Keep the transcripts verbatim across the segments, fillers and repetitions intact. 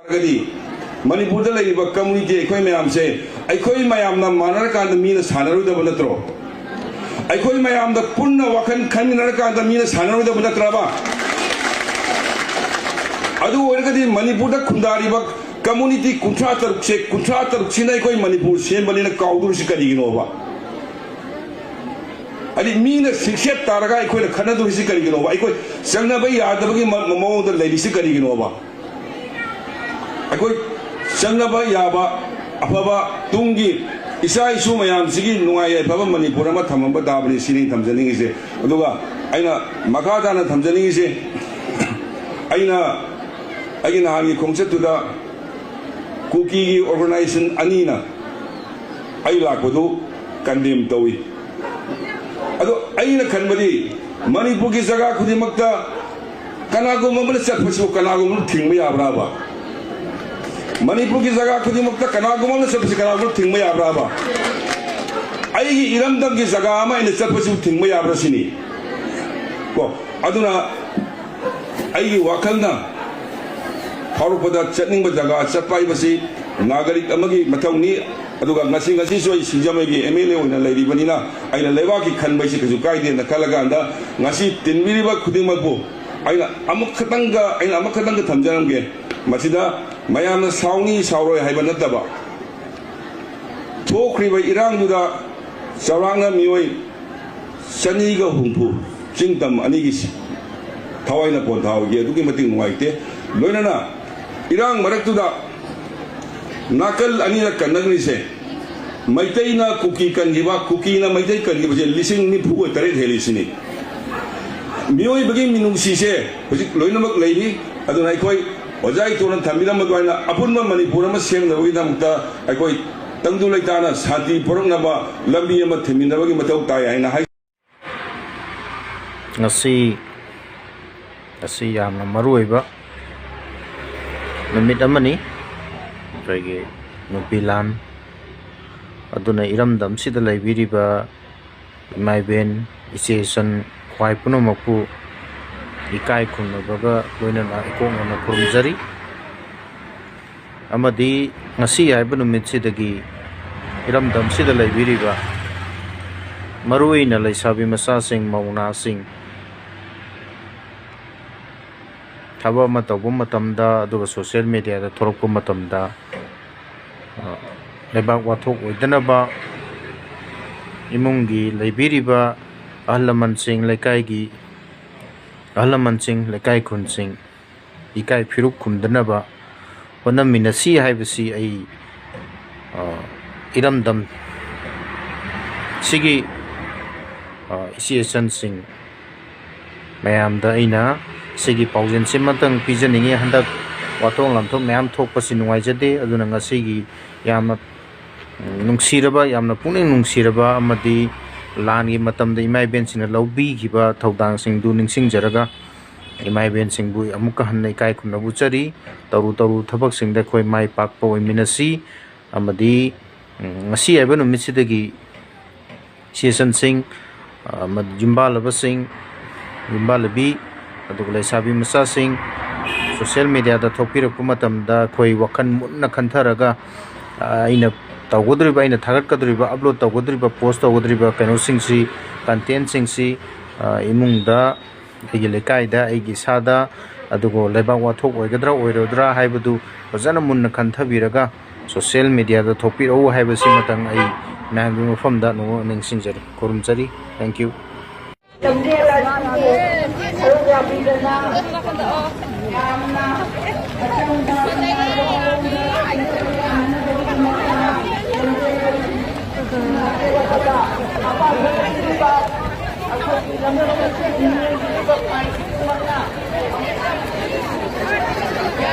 ꯍꯥꯏꯔꯒꯗꯤ ꯃꯅꯤꯄꯨꯔꯗ ꯂꯩꯔꯤꯕ ꯀꯝꯃꯨꯅꯤꯇꯤ ꯑꯩꯈꯣꯏ ꯃꯌꯥꯝꯁꯦ, ꯑꯩꯈꯣꯏ ꯃꯌꯥꯝꯅ ꯃꯥꯟꯅꯔꯀꯥꯟꯗ ꯃꯤꯅ ꯁꯥꯟꯅꯔꯣꯏꯗꯕ ꯅꯠꯇ꯭ꯔꯣ? ꯑꯩꯈꯣꯏ ꯃꯌꯥꯝꯗ ꯄꯨꯟꯅ ꯋꯥꯈꯜ ꯈꯟꯃꯤꯟꯅꯔꯀꯥꯟꯗ ꯃꯤꯅ ꯁꯥꯟꯅꯔꯣꯏꯗꯕ ꯅꯠꯇ꯭ꯔꯕ? ꯑꯗꯨ ꯑꯣꯏꯔꯒꯗꯤ ꯃꯅꯤꯄꯨꯔꯗ ꯈꯨꯟꯗꯥꯔꯤꯕ ꯀꯝꯃꯨꯅꯤꯇꯤ ꯀꯨꯟꯊ꯭ꯔꯥ ꯇꯔꯨꯛꯁꯦ, ꯀꯨꯟꯊ꯭ꯔꯥ ꯇꯔꯨꯛꯁꯤꯅ ꯑꯩꯈꯣꯏ ꯃꯅꯤꯄꯨꯔ ꯁꯦꯝꯕꯅꯤꯅ ꯀꯥꯎꯗꯣꯔꯤꯁꯤ ꯀꯔꯤꯒꯤꯅꯣꯕ? ꯍꯥꯏꯗꯤ ꯃꯤꯅ ꯁꯤꯛꯁꯦꯠ ꯇꯥꯔꯒ ꯑꯩꯈꯣꯏꯅ ꯈꯠꯅꯗꯣꯔꯤꯁꯤ ꯀꯔꯤꯒꯤꯅꯣꯕ? ꯑꯩꯈꯣꯏ ꯆꯪꯅꯕ ꯌꯥꯗꯕꯒꯤ ꯃ-, ꯃꯑꯣꯡꯗ ꯂꯩꯔꯤꯁꯤ ꯀꯔꯤꯒꯤꯅꯣꯕ? ꯑꯩꯈꯣꯏ ꯆꯪꯅꯕ ꯌꯥꯕ ꯑꯐꯕ ꯇꯨꯡꯒꯤ ꯏꯆꯥ ꯏꯁꯨ ꯃꯌꯥꯝꯁꯤꯒꯤ ꯅꯨꯡꯉꯥꯏ ꯌꯥꯏꯐꯕ ꯃꯅꯤꯄꯨꯔ ꯑꯃ ꯊꯝꯃꯝꯕ ꯇꯥꯕꯅꯤ, ꯁꯤꯅꯤ ꯑꯩꯅ ꯊꯝꯖꯅꯤꯡꯉꯤꯁꯦ꯫ ꯑꯗꯨꯒ ꯑꯩꯅ ꯃꯈꯥ ꯇꯥꯅ ꯊꯝꯖꯅꯤꯡꯉꯤꯁꯦ, ꯑꯩꯅ ꯑꯩꯒꯤ ꯅꯍꯥꯟꯒꯤ ꯈꯣꯡꯆꯠꯇꯨꯗ ꯀꯨꯀꯤꯒꯤ organization ꯑꯅꯤꯅ ꯑꯩ ꯂꯥꯛꯄꯗꯨ condemn ꯇꯧꯏ꯫ ꯑꯗꯣ ꯑꯩꯅ ꯈꯟꯕꯗꯤ, ꯃꯅꯤꯄꯨꯔꯒꯤ ꯖꯒꯥ ꯈꯨꯗꯤꯡꯃꯛꯇ ꯀꯅꯥꯒꯨꯝꯕ ꯑꯃꯅ ꯆꯠꯄꯁꯤꯕꯨ ꯀꯅꯥꯒꯨꯝꯕ ꯑꯃꯅ ꯊꯤꯡꯕ ꯌꯥꯕ꯭ꯔꯥꯕ? ꯃꯅꯤꯄꯨꯔꯒꯤ ꯖꯒꯥ ꯈꯨꯗꯤꯡꯃꯛꯇ ꯀꯅꯥꯒꯨꯝꯕ ꯑꯃꯅ ꯆꯠꯄꯁꯤ ꯀꯅꯥꯒꯨꯝꯕ ꯑꯃꯅ ꯊꯤꯡꯕ ꯌꯥꯕ꯭ꯔꯥꯕ? ꯑꯩꯒꯤ ꯏꯔꯝꯗꯝꯒꯤ ꯖꯒꯥ ꯑꯃ ꯑꯩꯅ ꯆꯠꯄꯁꯤꯕꯨ ꯊꯤꯡꯕ ꯌꯥꯕ꯭ꯔꯥ ꯁꯤꯅꯤ꯫ ꯀꯣ, ꯑꯗꯨꯅ ꯑꯩꯒꯤ ꯋꯥꯈꯜꯅ ꯐꯥꯎꯔꯛꯄꯗ, ꯆꯠꯅꯤꯡꯕ ꯖꯒꯥ ꯆꯠꯄ ꯍꯥꯏꯕꯁꯤ ꯅꯥꯒꯔꯤꯛ ꯑꯃꯒꯤ ꯃꯊꯧꯅꯤ꯫ ꯑꯗꯨꯒ ꯉꯁꯤ, ꯉꯁꯤꯁꯨ ꯑꯩ ꯁꯤꯡꯖꯃꯩꯒꯤ MLA ꯑꯣꯏꯅ ꯂꯩꯔꯤꯕꯅꯤꯅ, ꯑꯩꯅ ꯂꯩꯕꯥꯛꯀꯤ ꯈꯟꯕ ꯍꯥꯏꯁꯤ ꯀꯩꯁꯨ ꯀꯥꯏꯗꯦꯅ ꯈꯜꯂꯀꯥꯟꯗ, ꯉꯁꯤ ꯇꯤꯟꯕꯤꯔꯤꯕ ꯈꯨꯗꯤꯡꯃꯛꯄꯨ ꯑꯩꯅ ꯑꯃꯈꯛꯇꯪꯒ, ꯑꯩꯅ ꯑꯃꯈꯛꯇꯪꯒ ꯊꯝꯖꯔꯝꯒꯦ꯫ ꯃꯁꯤꯗ ꯃꯌꯥꯝꯅ ꯁꯥꯎꯅꯤ ꯁꯥꯎꯔꯣꯏ ꯍꯥꯏꯕ ꯅꯠꯇꯕ, ꯊꯣꯛꯈ꯭ꯔꯤꯕ ꯏꯔꯥꯡꯗꯨꯗ ꯆꯥꯎꯔꯥꯛꯅ ꯃꯤꯑꯣꯏ ꯆꯅꯤꯒ ꯍꯨꯝꯐꯨ, ꯆꯤꯡ ꯇꯝ ꯑꯅꯤꯒꯤ ꯊꯋꯥꯏꯅ ꯄꯣꯟꯊꯥ ꯑꯣꯏꯈꯤ꯫ ꯑꯗꯨꯛꯀꯤ ꯃꯇꯤꯛ ꯅꯨꯡꯉꯥꯏꯇꯦ꯫ ꯂꯣꯏꯅꯅ ꯏꯔꯥꯡ ꯃꯔꯛꯇꯨꯗ ꯅꯥꯀꯜ ꯑꯅꯤꯅ ꯀꯟꯅꯈ꯭ꯔꯤꯁꯦ, ꯃꯩꯇꯩꯅ ꯀꯨꯀꯤ ꯀꯟꯈꯤꯕ, ꯀꯨꯀꯤꯅ ꯃꯩꯇꯩ ꯀꯟꯈꯤꯕꯁꯦ ꯂꯤꯁꯤꯡ ꯅꯤꯐꯨꯒ ꯇꯔꯦꯠ ꯍꯦꯜꯂꯤꯁꯤꯅꯤ꯫ ꯃꯤꯑꯣꯏꯕꯒꯤ ꯃꯤꯅꯨꯡꯁꯤꯁꯦ ꯍꯧꯖꯤꯛ ꯂꯣꯏꯅꯃꯛ ꯂꯩꯔꯤ꯫ ꯑꯗꯨꯅ ꯑꯩꯈꯣꯏ ꯑꯣꯖꯥ ꯏꯇꯣꯟꯅ ꯊꯝꯕꯤꯔꯝꯕ ꯑꯗꯨꯃꯥꯏꯅ ꯑꯄꯨꯟꯕ ꯃꯅꯤꯄꯨꯔ ꯑꯃ ꯁꯦꯝꯅꯕꯒꯤꯗꯃꯛꯇ ꯑꯩꯈꯣꯏ ꯇꯪꯗꯨ ꯂꯩꯇꯥꯅ ꯁꯥꯟꯇꯤ ꯄꯨꯔꯛꯅꯕ ꯂꯝꯕꯤ ꯑꯃ ꯊꯤꯡꯃꯤꯟꯅꯕꯒꯤ ꯃꯊꯧ ꯇꯥꯏ ꯍꯥꯏꯅ ꯍꯥꯏ꯫ ꯉꯁꯤ ꯑꯁꯤ ꯌꯥꯝꯅ ꯃꯔꯨ ꯑꯣꯏꯕ ꯅꯨꯃꯤꯠ ꯑꯃꯅꯤ꯫ ꯑꯩꯈꯣꯏꯒꯤ ꯅꯨꯄꯤ ꯂꯥꯟ ꯑꯗꯨꯅ ꯏꯔꯝꯗꯝꯁꯤꯗ ꯂꯩꯕꯤꯔꯤꯕ ꯏꯃꯥ ꯏꯕꯦꯟ, ꯏꯆꯦ ꯏꯆꯟ, ꯈ꯭ꯋꯥꯏ ꯄꯨꯝꯅꯃꯛꯄꯨ ꯏꯀꯥꯏ ꯈꯨꯝꯅꯕꯒ ꯂꯣꯏꯅꯅ ꯏꯀꯣꯛꯅꯅ ꯈꯨꯔꯨꯝꯖꯔꯤ꯫ ꯑꯃꯗꯤ ꯉꯁꯤ ꯍꯥꯏꯕ ꯅꯨꯃꯤꯠꯁꯤꯗꯒꯤ ꯏꯔꯝꯗꯝꯁꯤꯗ ꯂꯩꯕꯤꯔꯤꯕ ꯃꯔꯨꯑꯣꯏꯅ ꯂꯩꯁꯥꯕꯤ ꯃꯆꯥꯁꯤꯡ, ꯃꯧ ꯅꯍꯥꯁꯤꯡ, ꯊꯕꯛ ꯑꯃ ꯇꯧꯕ ꯃꯇꯝꯗ, ꯑꯗꯨꯒ social mediaꯗ ꯊꯣꯛꯂꯛꯄ ꯃꯇꯝꯗ, ꯑ, ꯂꯩꯕꯥꯛ ꯋꯥꯊꯣꯛ ꯑꯣꯏꯗꯅꯕ, ꯏꯃꯨꯡꯒꯤ ꯂꯩꯕꯤꯔꯤꯕ ꯑꯍꯜ ꯂꯃꯟꯁꯤꯡ, ꯂꯩꯀꯥꯏꯒꯤ ꯑꯍꯜ ꯂꯃꯟꯁꯤꯡ, ꯂꯩꯀꯥꯏ ꯈꯨꯟꯁꯤꯡ ꯏꯀꯥꯏ ꯐꯤꯔꯨꯛ ꯈꯨꯝꯗꯅꯕ ꯍꯣꯠꯅꯃꯤꯟꯅꯁꯤ ꯍꯥꯏꯕꯁꯤ ꯑꯩ, ꯑ, ꯏꯔꯝꯗꯝ ꯁꯤꯒꯤ, ꯑ, ꯏꯆꯦ ꯏꯆꯟꯁꯤꯡ ꯃꯌꯥꯝꯗ ꯑꯩꯅ ꯁꯤꯒꯤ ꯄꯥꯎꯖꯦꯜꯁꯤꯃꯇꯪ ꯄꯤꯖꯅꯤꯡꯉꯤ꯫ ꯍꯟꯗꯛ ꯋꯥꯊꯣꯛ ꯂꯥꯟꯊꯣꯛ ꯃꯌꯥꯝ ꯊꯣꯛꯄꯁꯤ ꯅꯨꯡꯉꯥꯏꯖꯗꯦ꯫ ꯑꯗꯨꯅ ꯉꯁꯤꯒꯤ ꯌꯥꯝꯅ, ꯎꯝ, ꯅꯨꯡꯁꯤꯔꯕ, ꯌꯥꯝꯅ ꯄꯨꯛꯅꯤꯡ ꯅꯨꯡꯁꯤꯔꯕ ꯑꯃꯗꯤ ꯂꯥꯟꯒꯤ ꯃꯇꯝꯗ ꯏꯃꯥ ꯏꯕꯦꯟꯁꯤꯡꯅ ꯂꯧꯕꯤꯈꯤꯕ ꯊꯧꯗꯥꯡꯁꯤꯡꯗꯨ ꯅꯤꯡꯁꯤꯡꯖꯔꯒ ꯏꯃꯥ ꯏꯕꯦꯟꯁꯤꯡꯕꯨ ꯑꯃꯨꯛꯀ ꯍꯟꯅ ꯏꯀꯥꯏ ꯈꯨꯝꯅꯕ ꯎꯠꯆꯔꯤ꯫ ꯇꯧꯔꯨ ꯇꯧꯔꯨ ꯊꯕꯛꯁꯤꯡꯗ ꯑꯩꯈꯣꯏ ꯃꯥꯏ ꯄꯥꯛꯄ ꯑꯣꯏꯃꯤꯟꯅꯁꯤ꯫ ꯑꯃꯗꯤ, ꯎꯝ, ꯉꯁꯤ ꯍꯥꯏꯕ ꯅꯨꯃꯤꯠꯁꯤꯗꯒꯤ ꯏꯆꯦ ꯏꯆꯟꯁꯤꯡ, ꯑ, ꯑꯃꯗꯤ ꯌꯨꯝꯕꯥꯜꯂꯕꯁꯤꯡ, ꯌꯨꯝꯕꯥꯜꯂꯕꯤ, ꯑꯗꯨꯒ ꯂꯩꯁꯥꯕꯤ ꯃꯆꯥꯁꯤꯡ social mediaꯗ ꯊꯣꯛꯄꯤꯔꯛꯄ ꯃꯇꯝꯗ ꯑꯩꯈꯣꯏ ꯋꯥꯈꯜ ꯃꯨꯟꯅ ꯈꯟꯊꯔꯒ, ꯑ, ꯑꯩꯅ ꯇꯧꯒꯗꯧꯔꯤꯕ, ꯑꯩꯅ ꯊꯥꯒꯠꯀꯗꯧꯔꯤꯕ, upload ꯇꯧꯒꯗꯧꯔꯤꯕ, post ꯇꯧꯒꯗꯧꯔꯤꯕ ꯀꯩꯅꯣꯁꯤꯡꯁꯤ, contentꯁꯤꯡꯁꯤ, ꯑ, ꯏꯃꯨꯡꯗ, ꯑꯩꯒꯤ ꯂꯩꯀꯥꯏꯗ, ꯑꯩꯒꯤ ꯏꯁꯥꯗ, ꯑꯗꯨꯒ ꯂꯩꯕꯥꯛ ꯋꯥꯊꯣꯛ ꯑꯣꯏꯒꯗ꯭ꯔꯥ ꯑꯣꯏꯔꯣꯏꯗ꯭ꯔꯥ ꯍꯥꯏꯕꯗꯨ ꯐꯖꯅ ꯃꯨꯟꯅ ꯈꯟꯊꯕꯤꯔꯒ social mediaꯗ ꯊꯣꯛꯄꯤꯔꯛꯎ ꯍꯥꯏꯕꯁꯤꯃꯇꯪ ꯑꯩ ꯃꯌꯥꯝꯒꯤ ꯃꯐꯝꯗ ꯅꯣꯡ ꯅꯤꯡꯁꯤꯡꯖꯔꯤ, ꯈꯨꯔꯨꯝꯖꯔꯤ꯫ Thank you꯫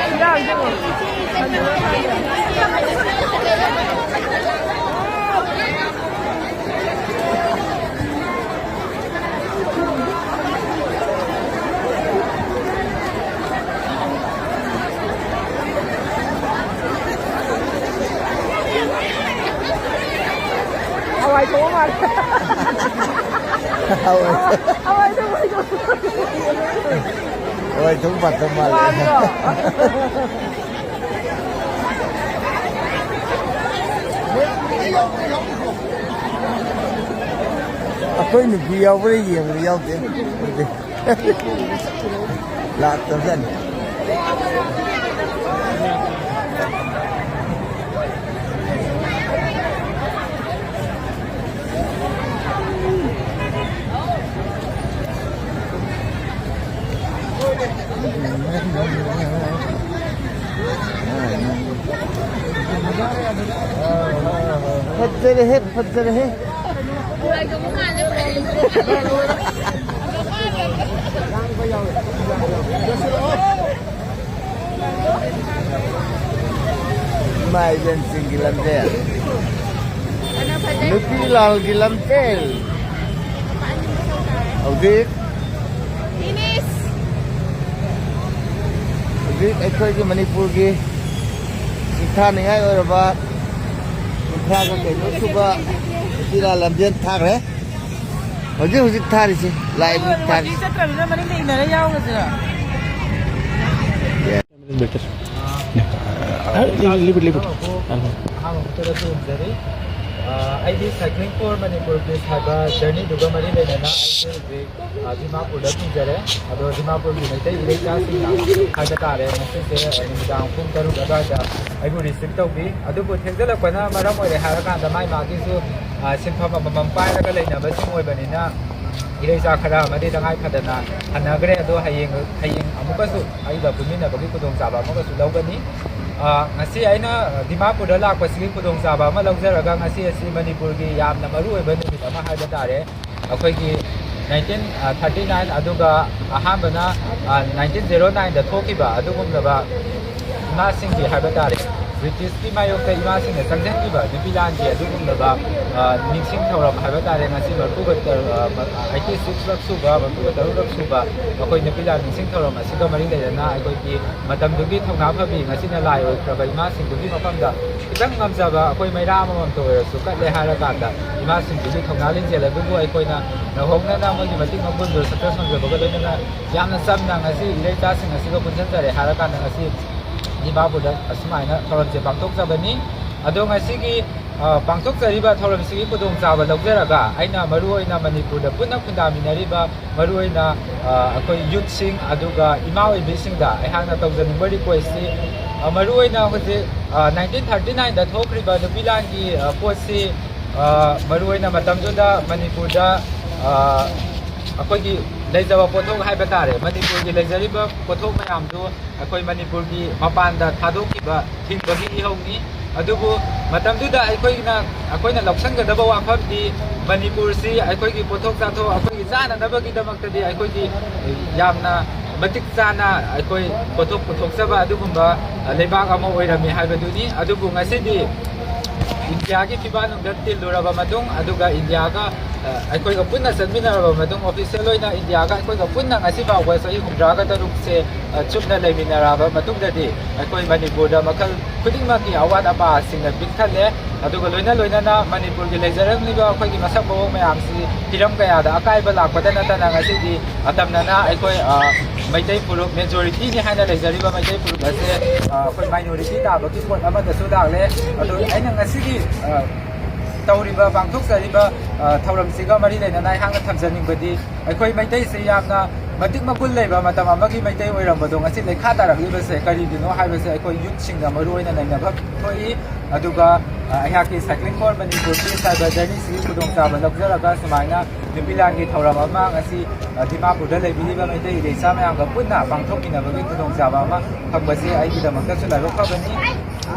ꯍꯋꯥꯏ ꯊꯣꯡ ꯃꯥꯜꯂꯦ꯫ ꯍꯋꯥꯏ ꯊꯣꯡ ꯄꯥꯠꯇ ꯃꯥꯜꯂꯦ꯫ ꯑꯩꯈꯣꯏ ꯅꯨꯄꯤ ꯌꯥꯎꯕ꯭ꯔꯥ ꯌꯦꯡꯕꯗ ꯌꯥꯎꯗꯦ꯫ ꯂꯥꯛꯇꯕꯖꯥꯠꯅꯤ꯫ ꯐꯖꯔꯦꯍꯦ, ꯐꯖꯔꯦꯍꯦ꯫ ꯏꯃꯥ ꯏꯕꯦꯟꯁꯤꯡꯒꯤ ꯂꯝꯖꯦꯜ, ꯅꯨꯄꯤ ꯂꯥꯜꯒꯤ ꯂꯝꯖꯦꯜ꯫ ꯍꯧꯖꯤꯛ, ꯍꯧꯖꯤꯛ ꯑꯩꯈꯣꯏꯒꯤ ꯃꯅꯤꯄꯨꯔꯒꯤ ꯁꯤꯡꯊꯥꯅꯤꯡꯉꯥꯏ ꯑꯣꯏꯔꯕ ꯀꯨꯟꯊ꯭ꯔꯥꯒ ꯀꯩꯅꯣ ꯁꯨꯕ ꯅꯨꯄꯤ ꯂꯥꯜ ꯂꯝꯖꯦꯜ ꯊꯥꯈ꯭ꯔꯦ꯫ ꯍꯧꯖꯤꯛ ꯍꯧꯖꯤꯛ ꯊꯥꯔꯤꯁꯦ, ꯂꯥꯏꯕ ꯊꯥꯔꯤꯁꯦ꯫ ꯆꯠꯇ꯭ꯔꯕꯅꯤꯅ ꯃꯅꯤꯡꯗ ꯏꯟꯅꯔ ꯌꯥꯎꯔꯁꯤꯔ? Better. ꯂꯤꯕꯤꯠ, ꯂꯤꯕꯤꯠ꯫ ꯑꯍꯥꯟꯕ ꯃꯛꯇꯗ ꯈꯨꯔꯨꯝꯖꯔꯤ꯫ ꯑ, ꯑꯩꯗꯤ Cycling for Manipur Peace ꯍꯥꯏꯕ ꯖꯔꯅꯤꯗꯨꯒ ꯃꯔꯤ ꯂꯩꯅꯅ ꯑꯩꯁꯦ ꯍꯧꯖꯤꯛ, ꯑ, ꯗꯤꯃꯥꯄꯨꯔꯗ ꯊꯨꯡꯖꯔꯦ꯫ ꯑꯗꯣ ꯗꯤꯃꯥꯄꯨꯔꯒꯤ ꯃꯩꯇꯩ ꯏꯔꯩꯆꯥꯁꯤꯡꯅ ꯍꯥꯏꯕ ꯇꯥꯔꯦ, ꯉꯁꯤꯁꯦ ꯅꯨꯃꯤꯗꯥꯡ ꯄꯨꯡ ꯇꯔꯨꯛ ꯑꯗꯨꯋꯥꯏꯗ ꯑꯩꯕꯨ receive ꯇꯧꯕꯤ꯫ ꯑꯗꯨꯕꯨ ꯊꯦꯡꯖꯤꯜꯂꯛꯄꯅ ꯃꯔꯝ ꯑꯣꯏꯔꯦ ꯍꯥꯏꯔꯀꯥꯟꯗ ꯃꯥꯏ ꯃꯥꯒꯤꯁꯨ, ꯑ, ꯁꯤꯟꯐꯝ ꯑꯃꯃꯝ ꯄꯥꯏꯔꯒ ꯂꯩꯅꯕꯁꯤꯡ ꯑꯣꯏꯕꯅꯤꯅ ꯏꯔꯩꯆꯥ ꯈꯔ ꯑꯃꯗꯤ ꯇꯉꯥꯏ ꯐꯗꯅ ꯍꯟꯅꯈ꯭ꯔꯦ꯫ ꯑꯗꯣ ꯍꯌꯦꯡ, ꯍꯌꯦꯡ ꯑꯃꯨꯛꯀꯁꯨ ꯑꯩꯒ ꯄꯨꯟꯃꯤꯟꯅꯕꯒꯤ ꯈꯨꯗꯣꯡꯆꯥꯕ ꯑꯃꯒꯁꯨ ꯂꯧꯒꯅꯤ꯫ ꯑ, ꯉꯁꯤ ꯑꯩꯅ ꯗꯤꯃꯥꯄꯨꯔꯗ ꯂꯥꯛꯄꯁꯤꯒꯤ ꯈꯨꯗꯣꯡꯆꯥꯕ ꯑꯃ ꯂꯧꯖꯔꯒ ꯉꯁꯤ ꯑꯁꯤ ꯃꯅꯤꯄꯨꯔꯒꯤ ꯌꯥꯝꯅ ꯃꯔꯨꯑꯣꯏꯕ ꯅꯨꯃꯤꯠ ꯑꯃ ꯍꯥꯏꯕ ꯇꯥꯔꯦ꯫ ꯑꯩꯈꯣꯏꯒꯤ nineteen thirty nine, ꯑꯗꯨꯒ ꯑꯍꯥꯟꯕꯅ, ꯑ, nineteen zero nine ꯗ ꯊꯣꯛꯈꯤꯕ ꯑꯗꯨꯒꯨꯝꯂꯕ ꯏꯃꯥꯁꯤꯡꯒꯤ ꯍꯥꯏꯕ ꯇꯥꯔꯦ, ꯕ꯭ꯔꯤꯇꯤꯁꯀꯤ ꯃꯥꯌꯣꯛꯇ ꯏꯃꯥꯁꯤꯡꯅ ꯆꯪꯁꯤꯟꯈꯤꯕ ꯅꯨꯄꯤ ꯂꯥꯟꯒꯤ ꯑꯗꯨꯒꯨꯝꯂꯕ, ꯑ, ꯅꯤꯡꯁꯤꯡ ꯊꯧꯔꯝ ꯍꯥꯏꯕ ꯇꯥꯔꯦ꯫ ꯉꯁꯤ ꯃꯔꯐꯨꯒ ꯇꯔꯨꯛ, ꯑ, eighty six ꯂꯛ ꯁꯨꯕ, ꯃꯔꯐꯨꯒ ꯇꯔꯨꯛ ꯂꯛ ꯁꯨꯕ ꯑꯩꯈꯣꯏ ꯅꯨꯄꯤ ꯂꯥꯟ ꯅꯤꯡꯁꯤꯡ ꯊꯧꯔꯝ ꯑꯁꯤꯒ ꯃꯔꯤ ꯂꯩꯅꯅ ꯑꯩꯈꯣꯏꯒꯤ ꯃꯇꯝꯗꯨꯒꯤ ꯊꯧꯅꯥ ꯐꯕꯤ, ꯉꯁꯤꯅ ꯂꯥꯏ ꯑꯣꯏꯈ꯭ꯔꯕ ꯏꯃꯥꯁꯤꯡꯗꯨꯒꯤ ꯃꯐꯝꯗ ꯈꯤꯇꯪ ꯉꯝꯖꯕ ꯑꯩꯈꯣꯏ ꯃꯩꯔꯥ ꯑꯃꯃꯝꯇ ꯑꯣꯏꯔꯁꯨ ꯀꯠꯂꯦ ꯍꯥꯏꯔꯀꯥꯟꯗ, ꯏꯃꯥꯁꯤꯡꯗꯨꯒꯤ ꯊꯧꯅꯥ ꯂꯤꯡꯖꯦꯜ ꯑꯗꯨꯕꯨ ꯑꯩꯈꯣꯏꯅ ꯅꯧꯍꯧꯅꯅ ꯃꯣꯏꯒꯤ ꯃꯇꯤꯛ ꯃꯒꯨꯟꯗꯨ success ꯐꯪꯖꯕꯒ ꯂꯣꯏꯅꯅ ꯌꯥꯝꯅ ꯆꯝꯅ ꯉꯁꯤ ꯏꯔꯩꯆꯥꯁꯤꯡ ꯑꯁꯤꯒ ꯄꯨꯟꯁꯤꯟꯖꯔꯦ ꯍꯥꯏꯔꯀꯥꯟꯗ ꯉꯁꯤ ꯗꯤꯃꯥꯄꯨꯔꯗ ꯑꯁꯨꯃꯥꯏꯅ ꯊꯧꯔꯝꯁꯦ ꯄꯥꯡꯊꯣꯛꯆꯕꯅꯤ꯫ ꯑꯗꯣ ꯉꯁꯤꯒꯤ ꯑ, ꯄꯥꯡꯊꯣꯛꯆꯔꯤꯕ ꯊꯧꯔꯝꯁꯤꯒꯤ ꯈꯨꯗꯣꯡꯆꯥꯕ ꯂꯧꯖꯔꯒ ꯑꯩꯅ ꯃꯔꯨꯑꯣꯏꯅ ꯃꯅꯤꯄꯨꯔꯗ ꯄꯨꯟꯅ ꯈꯨꯟꯗꯥꯃꯤꯟꯅꯔꯤꯕ ꯃꯔꯨꯑꯣꯏꯅ, ꯑ, ꯑꯩꯈꯣꯏ ꯌꯨꯠꯁꯤꯡ ꯑꯗꯨꯒ ꯏꯃꯥ ꯑꯣꯏꯕꯤꯁꯤꯡꯗ ꯑꯩꯍꯥꯛꯅ ꯇꯧꯖꯅꯤꯡꯕ ꯔꯤꯀ꯭ꯋꯦꯁꯁꯤ, ꯑ, ꯃꯔꯨꯑꯣꯏꯅ ꯍꯧꯖꯤꯛ, ꯑ, ꯅꯥꯏꯟꯇꯤꯟ ꯊꯥꯔꯇꯤ ꯅꯥꯏꯟꯗ ꯊꯣꯛꯈ꯭ꯔꯤꯕ ꯅꯨꯄꯤ ꯂꯥꯟꯒꯤ, ꯑ, ꯄꯣꯠꯁꯤ, ꯑ, ꯃꯔꯨꯑꯣꯏꯅ ꯃꯇꯝꯗꯨꯗ ꯃꯅꯤꯄꯨꯔꯗ, ꯑ, ꯑꯩꯈꯣꯏꯒꯤ ꯂꯩꯖꯕ ꯄꯣꯠꯊꯣꯛ ꯍꯥꯏꯕ ꯇꯥꯔꯦ, ꯃꯅꯤꯄꯨꯔꯒꯤ ꯂꯩꯖꯔꯤꯕ ꯄꯣꯠꯊꯣꯛ ꯃꯌꯥꯝꯗꯨ ꯑꯩꯈꯣꯏ ꯃꯅꯤꯄꯨꯔꯒꯤ ꯃꯄꯥꯟꯗ ꯊꯥꯗꯣꯛꯈꯤꯕ ꯊꯤꯡꯕꯒꯤ ꯏꯍꯧꯅꯤ꯫ ꯑꯗꯨꯕꯨ ꯃꯇꯝꯗꯨꯗ ꯑꯩꯈꯣꯏꯅ, ꯑꯩꯈꯣꯏꯅ ꯂꯧꯁꯤꯟꯒꯗꯕ ꯋꯥꯐꯝꯗꯤ ꯃꯅꯤꯄꯨꯔꯁꯤ ꯑꯩꯈꯣꯏꯒꯤ ꯄꯣꯠꯊꯣꯛ ꯆꯥꯊꯣꯛ, ꯑꯩꯈꯣꯏꯒꯤ ꯆꯥꯅꯅꯕꯒꯤꯗꯃꯛꯇꯗꯤ ꯑꯩꯈꯣꯏꯒꯤ ꯌꯥꯝꯅ ꯃꯇꯤꯛ ꯆꯥꯅ ꯑꯩꯈꯣꯏ ꯄꯣꯠꯊꯣꯛ ꯄꯨꯊꯣꯛꯆꯕ ꯑꯗꯨꯒꯨꯝꯕ, ꯑ, ꯂꯩꯕꯥꯛ ꯑꯃ ꯑꯣꯏꯔꯝꯃꯤ ꯍꯥꯏꯕꯗꯨꯅꯤ꯫ ꯑꯗꯨꯕꯨ ꯉꯁꯤꯗꯤ ꯏꯟꯗꯤꯌꯥꯒꯤ ꯐꯤꯕꯥꯛꯅꯨꯡꯗ ꯇꯤꯜꯂꯨꯔꯕ ꯃꯇꯨꯡ, ꯑꯗꯨꯒ ꯏꯟꯗꯤꯌꯥꯒ, ꯑ, ꯑꯩꯈꯣꯏꯒ ꯄꯨꯟꯅ ꯆꯠꯃꯤꯟꯅꯔꯕ ꯃꯇꯨꯡ, ꯑꯣꯐꯤꯁꯦꯜ ꯑꯣꯏꯅ ꯏꯟꯗꯤꯌꯥꯒ ꯑꯩꯈꯣꯏꯒ ꯄꯨꯟꯅ ꯉꯁꯤ ꯐꯥꯎꯕ ꯆꯍꯤ ꯍꯨꯝꯗ꯭ꯔꯥꯒ ꯇꯔꯨꯛꯁꯦ, ꯑ, ꯆꯨꯞꯅ ꯂꯩꯃꯤꯟꯅꯔꯕ ꯃꯇꯨꯡꯗꯗꯤ, ꯑꯩꯈꯣꯏ ꯃꯅꯤꯄꯨꯔꯗ ꯃꯈꯜ ꯈꯨꯗꯤꯡꯃꯛꯀꯤ ꯑꯋꯥꯠ ꯑꯄꯥꯁꯤꯡꯅ ꯄꯤꯛ ꯊꯜꯂꯦ꯫ ꯑꯗꯨꯒ ꯂꯣꯏꯅ ꯂꯣꯏꯅꯅ ꯃꯅꯤꯄꯨꯔꯒꯤ ꯂꯩꯖꯔꯝꯂꯤꯕ ꯑꯩꯈꯣꯏꯒꯤ ꯃꯁꯛ ꯃꯑꯣꯡ ꯃꯌꯥꯝꯁꯤ ꯍꯤꯔꯝ ꯀꯌꯥꯗ ꯑꯀꯥꯏꯕ ꯂꯥꯛꯄꯗ ꯅꯠꯇꯅ, ꯉꯁꯤꯗꯤ ꯑꯇꯝꯅꯅ ꯑꯩꯈꯣꯏ, ꯑ, ꯃꯩꯇꯩ ꯐꯨꯔꯨꯞ, ꯃꯦꯖꯣꯔꯤꯇꯤꯅꯤ ꯍꯥꯏꯅ ꯂꯩꯖꯔꯤꯕ ꯃꯩꯇꯩ ꯐꯨꯔꯨꯞ ꯑꯁꯦ, ꯑ, ꯑꯩꯈꯣꯏ ꯃꯥꯏꯅꯣꯔꯤꯇꯤ ꯇꯥꯕꯒꯤ ꯄꯣꯠ ꯑꯃꯗꯁꯨ ꯂꯥꯛꯂꯦ꯫ ꯑꯗꯨ ꯑꯩꯅ ꯉꯁꯤꯒꯤ, ꯑ, ꯇꯧꯔꯤꯕ, ꯄꯥꯡꯊꯣꯛꯆꯔꯤꯕ, ꯑ, ꯊꯧꯔꯝꯁꯤꯒ ꯃꯔꯤ ꯂꯩꯅꯅ ꯑꯩꯍꯥꯛꯅ ꯊꯝꯖꯅꯤꯡꯕꯗꯤ, ꯑꯩꯈꯣꯏ ꯃꯩꯇꯩꯁꯦ ꯌꯥꯝꯅ ꯃꯇꯤꯛ ꯃꯒꯨꯟ ꯂꯩꯕ ꯃꯇꯝ ꯑꯃꯒꯤ ꯃꯩꯇꯩ ꯑꯣꯏꯔꯝꯕꯗꯣ ꯉꯁꯤ ꯂꯩꯈꯥ ꯇꯥꯔꯛꯂꯤꯕꯁꯦ ꯀꯔꯤꯒꯤꯅꯣ ꯍꯥꯏꯕꯁꯦ ꯑꯩꯈꯣꯏ ꯌꯨꯠꯁꯤꯡꯅ ꯃꯔꯨꯑꯣꯏꯅ ꯅꯩꯅꯕ ꯊꯣꯛꯏ꯫ ꯑꯗꯨꯒ, ꯑ, ꯑꯩꯍꯥꯛꯀꯤ Cycling for Manipurꯒꯤ cyber journeyꯁꯤꯒꯤ ꯈꯨꯗꯣꯡꯆꯥꯕ ꯂꯧꯖꯔꯒ ꯁꯨꯃꯥꯏꯅ ꯅꯨꯄꯤ ꯂꯥꯟꯒꯤ ꯊꯧꯔꯝ ꯑꯃ ꯉꯁꯤ, ꯑ, ꯗꯤꯃꯥꯄꯨꯔꯗ ꯂꯩꯕꯤꯔꯤꯕ ꯃꯩꯇꯩ ꯏꯕꯦꯆꯥ ꯃꯌꯥꯝꯒ ꯄꯨꯟꯅ ꯄꯥꯡꯊꯣꯛꯃꯤꯟꯅꯕꯒꯤ ꯈꯨꯗꯣꯡꯆꯥꯕ ꯑꯃ ꯐꯪꯕꯁꯦ ꯑꯩꯒꯤꯗꯃꯛꯇꯁꯨ ꯂꯥꯏꯕꯛ ꯐꯕꯅꯤ꯫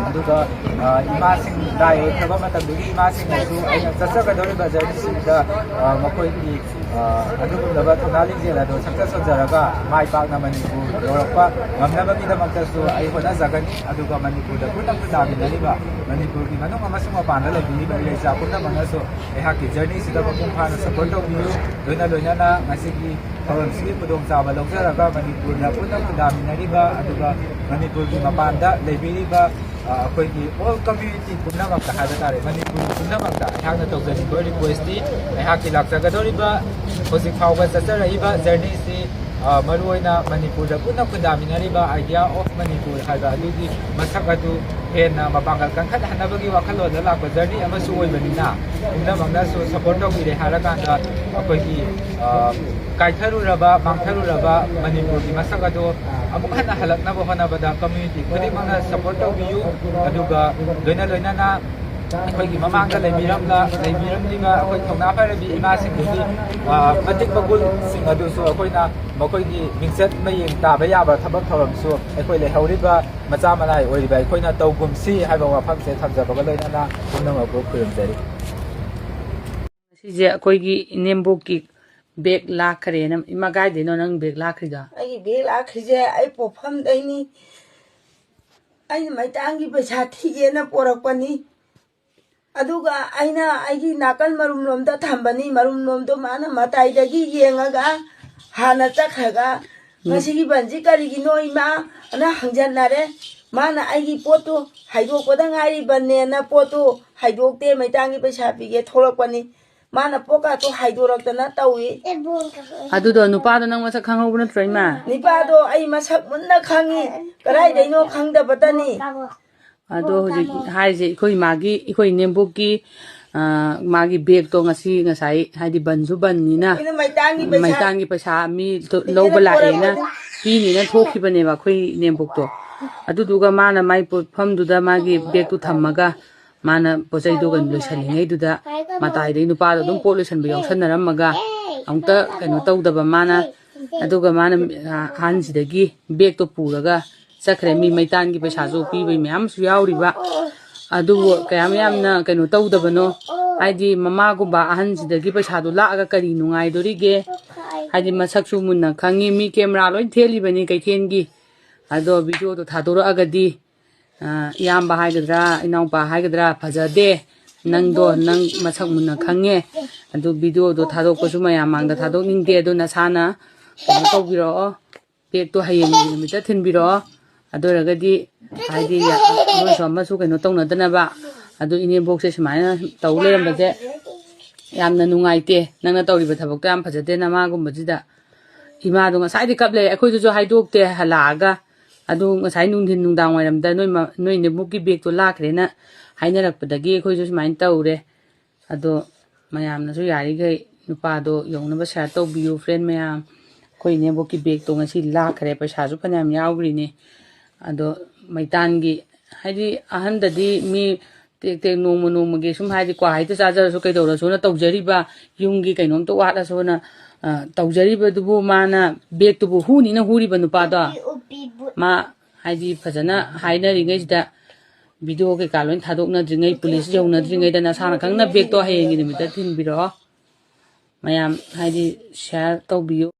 ꯑꯗꯨꯒ, ꯑ, ꯏꯃꯥꯁꯤꯡ, ꯂꯥꯏ ꯑꯣꯏꯈ꯭ꯔꯕ ꯃꯇꯝꯗꯨꯒꯤ ꯏꯃꯥꯁꯤꯡꯅꯁꯨ ꯑꯩꯅ ꯆꯠꯆꯒꯗꯧꯔꯤꯕ journeyꯁꯤꯗ, ꯑ, ꯃꯈꯣꯏꯒꯤ, ꯑ, ꯑꯗꯨꯒꯨꯝꯂꯕ ꯊꯧꯅꯥ ꯂꯤꯡꯖꯦꯜ ꯑꯗꯨ ꯁꯛꯆ ꯁꯣꯟꯖꯔꯒ ꯃꯥꯏ ꯄꯥꯛꯅ ꯃꯅꯤꯄꯨꯔ ꯌꯧꯔꯛꯄ ꯉꯝꯅꯕꯒꯤꯗꯃꯛꯇꯁꯨ ꯑꯩ ꯍꯣꯠꯅꯖꯒꯅꯤ꯫ ꯑꯗꯨꯒ ꯃꯅꯤꯄꯨꯔꯗ ꯄꯨꯟꯅ ꯈꯨꯟꯗꯥꯃꯤꯟꯅꯔꯤꯕ ꯃꯅꯤꯄꯨꯔꯒꯤ ꯃꯅꯨꯡ ꯑꯃꯁꯨꯡ ꯃꯄꯥꯟꯗ ꯂꯩꯕꯤꯔꯤꯕ ꯏꯔꯩꯆꯥ ꯄꯨꯝꯅꯃꯛꯅꯁꯨ ꯑꯩꯍꯥꯛꯀꯤ journeyꯁꯤꯗ ꯃꯄꯨꯡ ꯐꯥꯅ support ꯇꯧꯕꯤꯌꯨ꯫ ꯂꯣꯏꯅ ꯂꯣꯏꯅꯅ ꯉꯁꯤꯒꯤ ꯊꯧꯔꯝꯁꯤꯒꯤ ꯈꯨꯗꯣꯡꯆꯥꯕ ꯂꯧꯖꯔꯒ ꯃꯅꯤꯄꯨꯔꯗ ꯄꯨꯟꯅ ꯈꯨꯟꯗꯥꯃꯤꯟꯅꯔꯤꯕ ꯑꯗꯨꯒ ꯃꯅꯤꯄꯨꯔꯒꯤ ꯃꯄꯥꯟꯗ ꯂꯩꯕꯤꯔꯤꯕ, ꯑ, ꯑꯩꯈꯣꯏꯒꯤ all community ꯄꯨꯝꯅꯃꯛꯇ ꯍꯥꯏꯕ ꯇꯥꯔꯦ, ꯃꯅꯤꯄꯨꯔ ꯄꯨꯝꯅꯃꯛꯇ ꯑꯩꯍꯥꯛꯅ ꯇꯧꯖꯅꯤꯡꯕ requestꯇꯤ, ꯑꯩꯍꯥꯛꯀꯤ ꯂꯥꯛꯆꯒꯗꯧꯔꯤꯕ ꯍꯧꯖꯤꯛ ꯐꯥꯎꯕ ꯆꯠꯆꯔꯛꯏꯕ journeyꯁꯤ ꯑ, ꯃꯔꯨꯑꯣꯏꯅ ꯃꯅꯤꯄꯨꯔꯗ ꯄꯨꯟꯅ ꯈꯨꯟꯗꯥꯃꯤꯟꯅꯔꯤꯕ Idea of Manipur ꯍꯥꯏꯕ ꯑꯗꯨꯒꯤ ꯃꯁꯛ ꯑꯗꯨ ꯍꯦꯟꯅ ꯃꯄꯥꯡꯒꯜ ꯀꯟꯈꯠꯍꯟꯅꯕꯒꯤ ꯋꯥꯈꯜꯂꯣꯟꯗ ꯂꯥꯛꯄ journey ꯑꯃꯁꯨ ꯑꯣꯏꯕꯅꯤꯅ, ꯄꯨꯝꯅꯃꯛꯅꯁꯨ support ꯇꯧꯕꯤꯔꯦ ꯍꯥꯏꯔꯀꯥꯟꯗ ꯑꯩꯈꯣꯏꯒꯤ, ꯑ, ꯀꯥꯏꯊꯔꯨꯔꯕ, ꯃꯥꯡꯊꯔꯨꯔꯕ ꯃꯅꯤꯄꯨꯔꯒꯤ ꯃꯁꯛ ꯑꯗꯨ ꯑꯃꯨꯛ ꯍꯟꯅ ꯍꯜꯂꯛꯅꯕ ꯍꯣꯠꯅꯕꯗ community ꯈꯨꯗꯤꯡꯃꯛꯅ support ꯇꯧꯕꯤꯌꯨ꯫ ꯑꯗꯨꯒ ꯂꯣꯏꯅ ꯂꯣꯏꯅꯅ ꯑꯩꯈꯣꯏꯒꯤ ꯃꯃꯥꯡꯗ ꯂꯩꯕꯤꯔꯝꯂ-, ꯂꯩꯕꯤꯔꯝꯂꯤꯕ ꯑꯩꯈꯣꯏ ꯊꯧꯅꯥ ꯐꯔꯕꯤ ꯏꯃꯥꯁꯤꯡꯗꯨꯒꯤ, ꯑ, ꯃꯇꯤꯛ ꯃꯒꯨꯟꯁꯤꯡ ꯑꯗꯨꯁꯨ ꯑꯩꯈꯣꯏꯅ ꯃꯈꯣꯏꯒꯤ ꯃꯤꯡꯆꯠ ꯃꯌꯦꯡ ꯇꯥꯕ ꯌꯥꯕ ꯊꯕꯛ ꯊꯧꯔꯝꯁꯨ ꯑꯩꯈꯣꯏ ꯂꯩꯍꯧꯔꯤꯕ ꯃꯆꯥ ꯃꯅꯥꯏ ꯑꯣꯏꯔꯤꯕ ꯑꯩꯈꯣꯏꯅ ꯇꯧꯒꯨꯝꯁꯤ ꯍꯥꯏꯕ ꯋꯥꯐꯝꯁꯦ ꯊꯝꯖꯕꯒ ꯂꯣꯏꯅꯅ ꯄꯨꯝꯅꯃꯛꯄꯨ ꯈꯨꯔꯨꯝꯖꯔꯤ꯫ ꯁꯤꯁꯦ ꯑꯩꯈꯣꯏꯒꯤ ꯏꯅꯦꯝꯕꯣꯛꯀꯤ bag ꯂꯥꯛꯈ꯭ꯔꯦꯅ꯫ ꯏꯃꯥ, ꯀꯥꯏꯗꯩꯅꯣ ꯅꯪ bag ꯂꯥꯛꯈ꯭ꯔꯤꯗꯣ? ꯑꯩꯒꯤ bag ꯂꯥꯛꯈ꯭ꯔꯤꯁꯦ ꯑꯩ ꯄꯣꯛꯐꯝꯗꯩꯅꯤ꯫ ꯑꯩꯅ ꯃꯩꯇꯥꯟꯒꯤ ꯄꯩꯁꯥ ꯊꯤꯒꯦꯅ ꯄꯣꯔꯛꯄꯅꯤ꯫ ꯑꯗꯨꯒ ꯑꯩꯅ ꯑꯩꯒꯤ ꯅꯥꯀꯜ ꯃꯔꯨꯝꯂꯣꯝꯗ ꯊꯝꯕꯅꯤ꯫ ꯃꯔꯨꯝꯂꯣꯝꯗꯣ ꯃꯥꯅ ꯃꯇꯥꯏꯗꯒꯤ ꯌꯦꯡꯉꯒ ꯍꯥꯟꯅ ꯆꯠꯈ꯭ꯔꯒ, "ꯉꯁꯤꯒꯤ ꯕꯟꯁꯤ ꯀꯔꯤꯒꯤꯅꯣ, ꯏꯃꯥ?" ꯑꯅ ꯍꯪꯖꯟꯅꯔꯦ꯫ ꯃꯥꯅ ꯑꯩꯒꯤ ꯄꯣꯠꯇꯨ ꯍꯥꯏꯗꯣꯛꯄꯗ ꯉꯥꯏꯔꯤꯕꯅꯦꯅ ꯄꯣꯠꯇꯨ ꯍꯥꯏꯗꯣꯛꯇꯦ꯫ ꯃꯩꯇꯥꯟꯒꯤ ꯄꯩꯁꯥ ꯄꯤꯒꯦ ꯊꯣꯛꯂꯛꯄꯅꯤ꯫ ꯃꯥꯅ ꯄꯣꯠꯀꯥꯇꯣ ꯍꯥꯏꯗꯣꯔꯛꯇꯅ ꯇꯧꯏ꯫ ꯑꯗꯨꯗꯣ ꯅꯨꯄꯥꯗꯣ ꯅꯪ ꯃꯁꯛ ꯈꯪꯍꯧꯕ ꯅꯠꯇ꯭ꯔꯣ, ꯏꯃꯥ? ꯅꯨꯄꯥꯗꯣ ꯑꯩ ꯃꯁꯛ ꯃꯨꯟꯅ ꯈꯪꯉꯤ꯫ ꯀꯗꯥꯏꯗꯩꯅꯣ ꯈꯪꯗꯕꯇꯅꯤ꯫ ꯑꯗꯣ ꯍꯧꯖꯤꯛ ꯍꯥꯏꯔꯤꯁꯦ ꯑꯩꯈꯣꯏ ꯃꯥꯒꯤ, ꯑꯩꯈꯣꯏ ꯏꯅꯦꯝꯕꯣꯛꯀꯤ, ꯑ, ꯃꯥꯒꯤ bag ꯇꯣ ꯉꯁꯤ, ꯉꯁꯥꯏ, ꯍꯥꯏꯗꯤ ꯕꯟꯁꯨ ꯕꯟꯅꯤꯅ, ꯑꯩꯅ ꯃꯩꯇꯥꯟꯒꯤ ꯄꯩꯁꯥ ꯃꯩꯇꯥꯟꯒꯤ ꯄꯩꯁꯥ ꯃꯤ ꯇꯣ-, ꯏꯆꯦꯅ ꯂꯧꯕ ꯂꯥꯛꯑꯦꯅ ꯄꯣꯔꯛꯄꯗꯣ꯫ ꯄꯤꯅꯤꯅ ꯊꯣꯛꯈꯤꯕꯅꯦꯕ ꯑꯩꯈꯣꯏ ꯏꯅꯦꯝꯕꯣꯛꯇꯣ꯫ ꯑꯗꯨꯗꯨꯒ ꯃꯥꯅ ꯃꯥꯏ ꯄꯣꯠꯐꯝꯗꯨꯗ ꯃꯥꯒꯤ bag ꯇꯨ ꯊꯝꯃꯒ ꯃꯥꯅ ꯄꯣꯠ ꯆꯩꯗꯨ ꯀꯩꯅꯣ ꯂꯣꯏꯁꯜꯂꯤꯉꯩꯗꯨꯗ ꯃꯇꯥꯏꯗꯒꯤ ꯅꯨꯄꯥꯗꯣ ꯑꯗꯨꯝ ꯄꯣꯠ ꯂꯣꯏꯁꯟꯕ ꯌꯥꯎꯁꯟꯅꯔꯝꯃꯒ ꯑꯃꯨꯛꯇ ꯀꯩꯅꯣ ꯇꯧꯗꯕ ꯃꯥꯅ, ꯑꯗꯨꯒ ꯃꯥꯅ, ꯑ, ꯑꯍꯟꯁꯤꯗꯒꯤ bag ꯇꯣ ꯄꯨꯔꯒ ꯆꯠꯈ꯭ꯔꯦ꯫ ꯃꯤ ꯃꯩꯇꯥꯟꯒꯤ ꯄꯩꯁꯥꯁꯨ ꯄꯤꯕꯩ ꯃꯌꯥꯝ ꯑꯃꯁꯨ ꯌꯥꯎꯔꯤꯕ꯫ ꯑꯗꯨꯕꯨ ꯀꯌꯥꯝ ꯌꯥꯝꯅ ꯀꯩꯅꯣ ꯇꯧꯗꯕꯅꯣ? ꯍꯥꯏꯗꯤ ꯃꯃꯥꯒꯨꯝꯕ ꯑꯍꯟꯁꯤꯗꯒꯤ ꯄꯩꯁꯥꯗꯣ ꯂꯥꯛꯑꯒ ꯀꯔꯤ ꯅꯨꯡꯉꯥꯏꯗꯣꯔꯤꯒꯦ? ꯍꯥꯏꯗꯤ ꯃꯁꯛꯁꯨ ꯃꯨꯟꯅ ꯈꯪꯉꯤ, ꯃꯤ camera ꯂꯣꯏ ꯊꯦꯠꯂꯤꯕꯅꯤ ꯀꯩꯊꯦꯜꯒꯤ꯫ ꯑꯗꯣ video ꯗꯣ ꯊꯥꯗꯣꯔꯛꯑꯒꯗꯤ, ꯑ, ꯏꯌꯥꯝꯕ ꯍꯥꯏꯒꯗ꯭ꯔꯥ, ꯏꯅꯥꯎꯄꯥ ꯍꯥꯏꯒꯗ꯭ꯔꯥ, ꯐꯖꯗꯦ, ꯅꯪꯗꯣ, ꯅꯪ ꯃꯁꯛ ꯃꯨꯟꯅ ꯈꯪꯉꯦ꯫ ꯑꯗꯨ video ꯗꯣ ꯊꯥꯗꯣꯛꯄꯁꯨ ꯃꯌꯥꯝ ꯃꯥꯡꯗ ꯊꯥꯗꯣꯛꯅꯤꯡꯗꯦ꯫ ꯑꯗꯨ ꯅꯁꯥꯅ ꯀꯩꯅꯣ ꯇꯧꯕꯤꯔꯛꯑꯣ, bag ꯇꯣ ꯍꯌꯦꯡꯒꯤ ꯅꯨꯃꯤꯠꯇ ꯊꯤꯟꯕꯤꯔꯛꯑꯣ꯫ ꯑꯗꯨ ꯑꯣꯏꯔꯒꯗꯤ, ꯍꯥꯏꯗꯤ, ꯑꯃꯁꯨ ꯑꯃꯁꯨ ꯀꯩꯅꯣ ꯇꯧꯅꯗꯅꯕ꯫ ꯑꯗꯨ ꯏꯅꯦꯝꯕꯣꯛꯁꯦ ꯁꯨꯃꯥꯏꯅ ꯇꯧ ꯂꯩꯔꯝꯕꯁꯦ ꯌꯥꯝꯅ ꯅꯨꯡꯉꯥꯏꯇꯦ꯫ ꯅꯪꯅ ꯇꯧꯔꯤꯕ ꯊꯕꯛꯇꯣ ꯌꯥꯝ ꯐꯖꯗꯦ, ꯅꯃꯥꯒꯨꯝꯕꯁꯤꯗ꯫ ꯏꯃꯥꯗꯣ ꯉꯁꯥꯏꯗꯤ ꯀꯞ ꯂꯩ, ꯑꯩꯈꯣꯏꯗꯁꯨ ꯍꯥꯏꯗꯣꯛꯇꯦ ꯍꯜꯂꯛꯑꯒ꯫ ꯑꯗꯨ ꯉꯁꯥꯏ ꯅꯨꯡꯊꯤꯟ ꯅꯨꯡꯗꯥꯡ ꯋꯥꯏꯔꯝꯗ ꯅꯣꯏ ꯃ-, ꯅꯣꯏ ꯅꯦꯕꯣꯛꯀꯤ ꯕꯦꯒꯇꯣ ꯂꯥꯛꯈ꯭ꯔꯦꯅ ꯍꯥꯏꯅꯔꯛꯄꯗꯒꯤ ꯑꯩꯈꯣꯏꯁꯨ ꯁꯨꯃꯥꯏꯅ ꯇꯧꯔꯦ꯫ ꯑꯗꯣ ꯃꯌꯥꯝꯅꯁꯨ ꯌꯥꯔꯤꯈꯩ ꯅꯨꯄꯥꯗꯣ ꯌꯧꯅꯕ ꯁꯤꯌꯥꯔ ꯇꯧꯕꯤꯌꯨ, ꯐ꯭ꯔꯦꯟ ꯃꯌꯥꯝ꯫ ꯑꯩꯈꯣꯏ ꯏꯅꯦꯕꯣꯛꯀꯤ ꯕꯦꯒꯇꯣ ꯉꯁꯤ ꯂꯥꯛꯈ꯭ꯔꯦ, ꯄꯩꯁꯥꯁꯨ ꯐꯅꯌꯥꯝ ꯌꯥꯎꯈ꯭ꯔꯤꯅꯦ꯫ ꯑꯗꯣ ꯃꯩꯇꯥꯟꯒꯤ, ꯍꯥꯏꯗꯤ ꯑꯍꯟꯗꯗꯤ ꯃꯤ ꯇꯦꯛ ꯇꯦꯛ ꯅꯣꯡꯃ ꯅꯣꯡꯃꯒꯤ ꯁꯨꯝ, ꯍꯥꯏꯗꯤ ꯀ꯭ꯋꯥ ꯍꯩꯇ ꯆꯥꯖꯔꯁꯨ ꯀꯩꯗꯧꯔꯁꯨꯅ ꯇꯧꯖꯔꯤꯕ, ꯌꯨꯝꯒꯤ ꯀꯩꯅꯣꯝꯇ ꯋꯥꯠꯂꯁꯨꯅ, ꯑ, ꯇꯧꯖꯔꯤꯕꯗꯨꯕꯨ ꯃꯥꯅ ꯕꯦꯒꯇꯨꯕꯨ ꯍꯨꯅꯤꯅ ꯍꯨꯔꯤꯕ ꯅꯨꯄꯥꯗꯣ꯫ ꯎꯞꯄꯤ, ꯎꯞꯄꯤ, ꯕꯨꯠ꯫ ꯃꯥ ꯍꯥꯏꯗꯤ ꯐꯖꯅ ꯍꯥꯏꯅꯔꯤꯉꯩꯁꯤꯗ, ꯚꯤꯗꯤꯑꯣ ꯀꯩꯀꯥ ꯂꯣꯏ ꯊꯥꯗꯣꯛꯅꯗ꯭ꯔꯤꯉꯩ, ꯄꯨꯂꯤꯁ ꯌꯧꯅꯗ꯭ꯔꯤꯉꯩꯗ ꯅꯁꯥꯅ ꯈꯪꯅ ꯕꯦꯒꯇꯣ ꯍꯌꯦꯡꯒꯤ ꯅꯨꯃꯤꯠꯇ ꯊꯤꯟꯕꯤꯔꯛꯑꯣ꯫ ꯃꯌꯥꯝ ꯍꯥꯏꯗꯤ ꯁꯤꯌꯥꯔ ꯇꯧꯕꯤꯌꯨ꯫